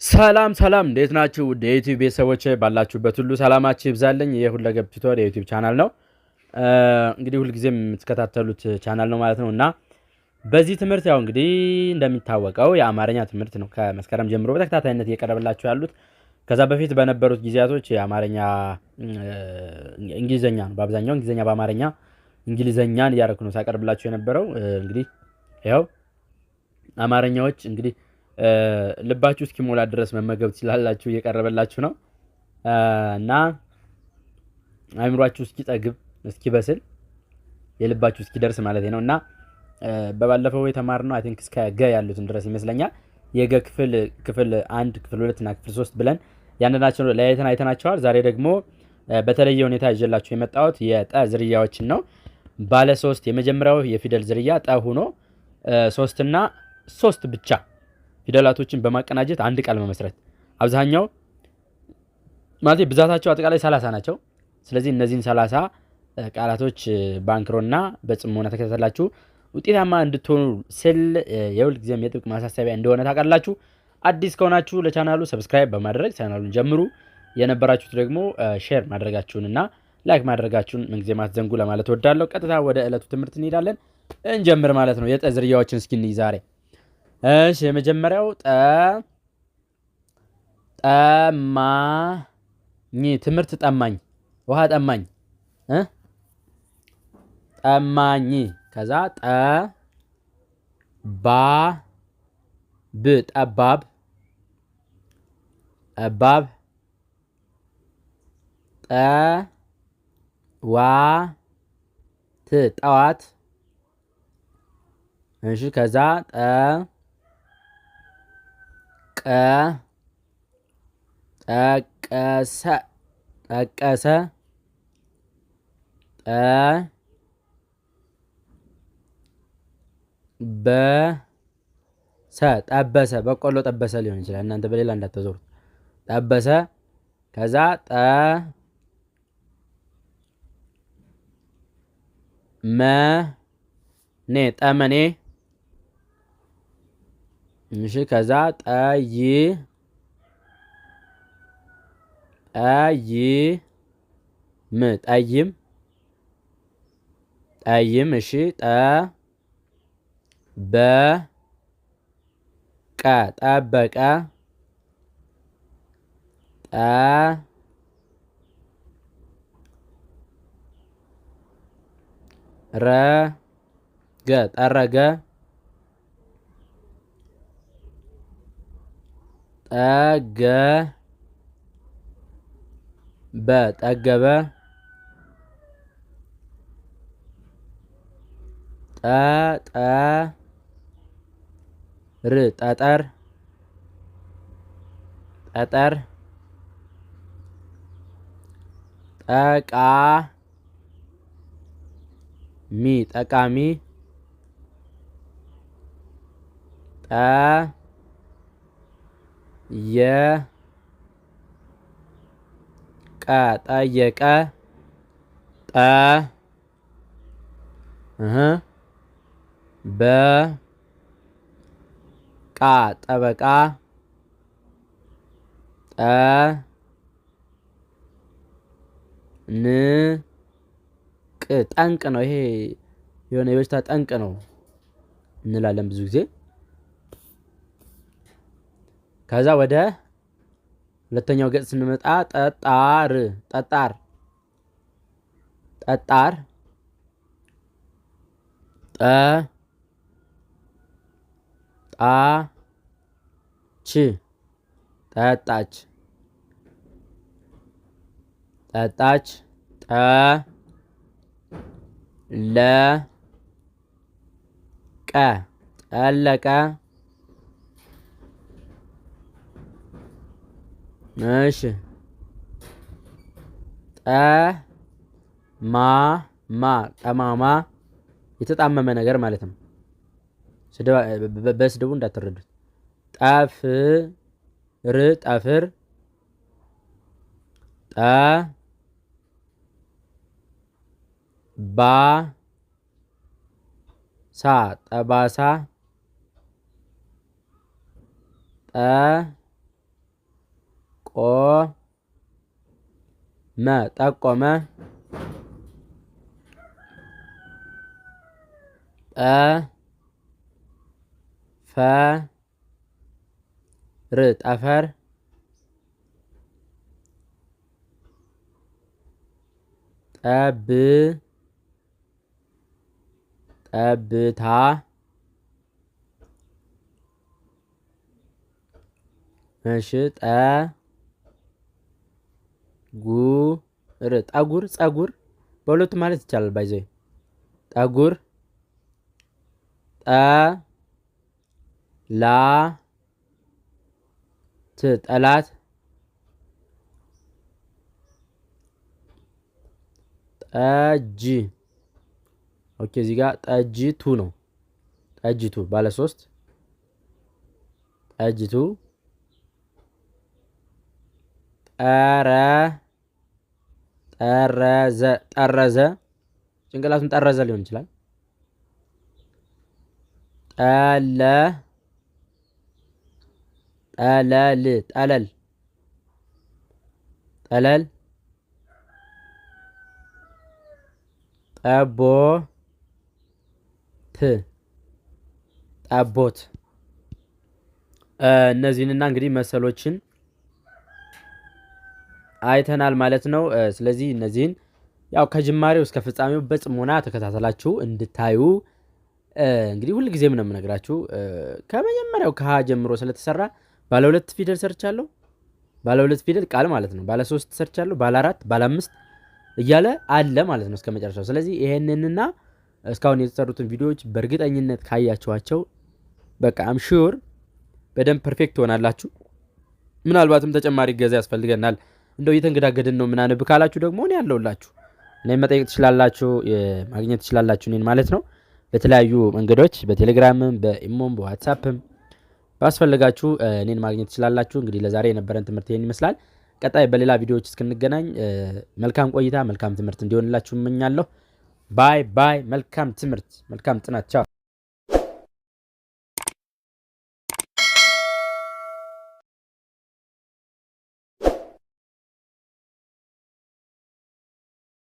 ሰላም ሰላም፣ እንዴት ናችሁ? ውድ የ YouTube ቤተሰቦች ባላችሁበት ሁሉ ሰላማችሁ ይብዛልኝ። የሁለገብ Tutor የ YouTube channel ነው። እንግዲህ ሁልጊዜም የምትከታተሉት ቻናል ነው ማለት ነው እና በዚህ ትምህርት ያው እንግዲህ እንደሚታወቀው የአማርኛ ትምህርት ነው ከመስከረም ጀምሮ በተከታታይነት እየቀረበላችሁ ያሉት። ከዛ በፊት በነበሩት ጊዜያቶች የአማርኛ እንግሊዘኛ ነው፣ በአብዛኛው እንግሊዘኛ በአማርኛ እንግሊዘኛን እያደረኩ ነው ሳቀርብላችሁ የነበረው። እንግዲህ ያው አማርኛዎች እንግዲህ ልባችሁ እስኪሞላ ድረስ መመገብ ትችላላችሁ፣ እየቀረበላችሁ ነው እና አይምሯችሁ እስኪጠግብ እስኪበስል የልባችሁ እስኪደርስ ማለት ነው። እና በባለፈው የተማርነው I think እስከ ገ ያሉትን ድረስ ይመስለኛል። የገ ክፍል ክፍል 1፣ ክፍል 2 እና ክፍል 3 ብለን ያንዳንዳቸው ለያይተን አይተናቸዋል። ዛሬ ደግሞ በተለየ ሁኔታ ይዤላችሁ የመጣሁት የጠ ዝርያዎችን ነው። ባለ ሶስት የመጀመሪያው የፊደል ዝርያ ጠ ሆኖ ሶስትና ሶስት ብቻ ፊደላቶችን በማቀናጀት አንድ ቃል መመስረት። አብዛኛው ማለት ብዛታቸው አጠቃላይ 30 ናቸው። ስለዚህ እነዚህን 30 ቃላቶች በአንክሮና በጽሞና ተከታተላችሁ ውጤታማ እንድትሆኑ ስል የሁል ጊዜም የጥብቅ ማሳሰቢያ እንደሆነ ታውቃላችሁ። አዲስ ከሆናችሁ ለቻናሉ subscribe በማድረግ ቻናሉን ጀምሩ። የነበራችሁት ደግሞ share ማድረጋችሁንና like ማድረጋችሁን ምንጊዜም አትዘንጉ ለማለት እወዳለሁ። ቀጥታ ወደ ዕለቱ ትምህርት እንሄዳለን። እንጀምር ማለት ነው። የጠ ዝርያዎችን እስኪ እንይ ዛሬ። እሺ፣ የመጀመሪያው ጠ ጠማኝ፣ ትምህርት ጠማኝ፣ ውሃ ጠማኝ፣ ጠማኝ። ከዛ ጠ ባ ብ ጠባብ ጠባብ። ጠ ዋ ት ጠዋት። እሺ፣ ከዛ ጠ ቀ ጠቀሰ ጠቀሰ። ጠ በሰ ጠበሰ፣ በቆሎ ጠበሰ ሊሆን ይችላል። እናንተ በሌላ እንዳትዞሩት። ጠበሰ። ከዛ ጠ መ ኔ ጠመኔ። እሺ፣ ከዛ ጠይ ጠይ ም ጠይም ጠይም። እሺ፣ ጠ በ ቀ ጠበቀ። ጠ ረ ገ ጠረገ። ጠገ በ ጠገበ። ጠጠር ጠጠር ጠጠር። ጠቃሚ ጠቃሚ። ጠ የ ቀ ጠየቀ። ጠ እህ በ ቃ ጠበቃ። ጠ ን ቅ ጠንቅ ነው። ይሄ የሆነ የበሽታ ጠንቅ ነው እንላለን ብዙ ጊዜ። ከዛ ወደ ሁለተኛው ገጽ ስንመጣ ጠጣር ጠጣር ጠጣር። ጠ ጣ ች ጠጣች ጠጣች። ጠ ለ ቀ ጠለቀ። እሺ፣ ጠ ማ ማ ጠማማ፣ የተጣመመ ነገር ማለት ነው። በስድቡ እንዳትረዱት። ጠፍር ጠፍር። ጠ ባ ሳ ጠባሳ። ጠ ቆ መ ጠቆመ። ጠ ፈ ር ጠፈር። ጠብ ጠብታ። እሺ ጠ ጉ ር ጠጉር ጸጉር በሁለቱ ማለት ይቻላል። By the way ጠጉር። ጠ ላ ት ጠላት። ጠጅ okay፣ እዚህ ጋር ጠጅቱ ነው። ጠጅቱ ባለ ሶስት ጠጅቱ። ጠረ ጠረዘ ጠረዘ ጭንቅላቱን ጠረዘ ሊሆን ይችላል። ጠለ ጠለል ጠለል ጠለል። ጠቦት ጠቦት። እነዚህንና እንግዲህ መሰሎችን አይተናል ማለት ነው። ስለዚህ እነዚህን ያው ከጅማሬው እስከ ፍጻሜው በጽሞና ተከታተላችሁ እንድታዩ እንግዲህ ሁልጊዜም ነው የምነግራችሁ። ከመጀመሪያው ከሀ ጀምሮ ስለተሰራ ባለ ሁለት ፊደል ሰርቻለሁ። ባለ ሁለት ፊደል ቃል ማለት ነው። ባለ ሶስት ሰርቻለሁ። ባለ አራት፣ ባለ አምስት እያለ አለ ማለት ነው እስከ መጨረሻው። ስለዚህ ይሄንንና እስካሁን የተሰሩትን ቪዲዮዎች በእርግጠኝነት ካያችኋቸው በቃ I'm sure በደንብ perfect ትሆናላችሁ። ምናልባትም ተጨማሪ እገዛ ያስፈልገናል፣ እንደው እየተንገዳገድን ነው ምናምን ካላችሁ ደግሞ እኔ አለሁላችሁ። እኔን መጠየቅ ትችላላችሁ፣ ማግኘት ትችላላችሁ እኔን ማለት ነው። በተለያዩ መንገዶች በቴሌግራምም፣ በኢሞም፣ በዋትሳፕም ባስፈልጋችሁ እኔን ማግኘት ትችላላችሁ። እንግዲህ ለዛሬ የነበረን ትምህርት ይህን ይመስላል። ቀጣይ በሌላ ቪዲዮዎች እስክንገናኝ መልካም ቆይታ፣ መልካም ትምህርት እንዲሆንላችሁ እመኛለሁ። Bye bye። መልካም ትምህርት፣ መልካም ጥናት። ቻው።